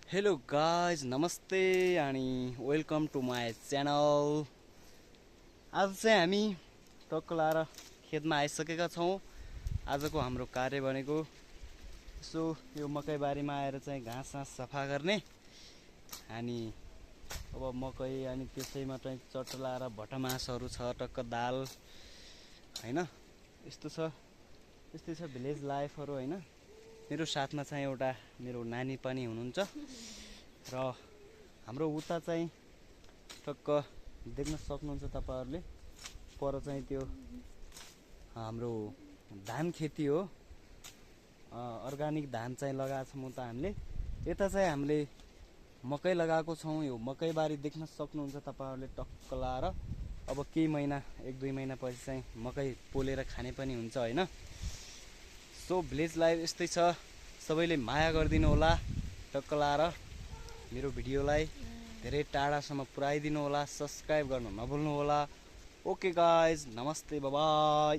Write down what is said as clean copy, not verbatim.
Hello guys नमस्ते अनि welcome to my channel. आज चाहिँ हामी टक्क लाएर खेतमा आइसकेका छौँ। आजको हाम्रो कार्य भनेको यसो यो मकै बारीमा आएर चाहिँ घाँस सफा गर्ने अनि अब मकै अनि त्यसैमा चाहिँ चट्टलाएर भटमासहरू छ, टक्क दाल होइन, यस्तो छ। यस्तै छ भिलेज लाइफहरू होइन। मेरो साथमा चाहिँ एउटा मेरो नानी पनि हुनुहुन्छ र हाम्रो उता चाहिँ टक्क देख्न सक्नुहुन्छ तपाईहरुले, पर चाहिँ त्यो हाम्रो धान खेती हो। अर्गानिक धान चाहिँ लगाएको छौँ उता हामीले। यता चाहिँ हामीले मकै लगाएको छौँ। यो मकै बारी देख्न सक्नुहुन्छ तपाईहरुले टक्क लाएर। अब केही महिना 1-2 महिना पछि चाहिँ मकै पोलेर खाने पनि हुन्छ होइन। सो भिलेज लाइफ यस्तै छ। सबैले माया गरिदिनु होला, टक्क लाएर मेरो भिडियोलाई धेरै टाढासम्म पुर्याइदिनु होला, सब्स्क्राइब गर्नु नभुल्नु होला। ओके गाइज, नमस्ते, बाइ बाइ।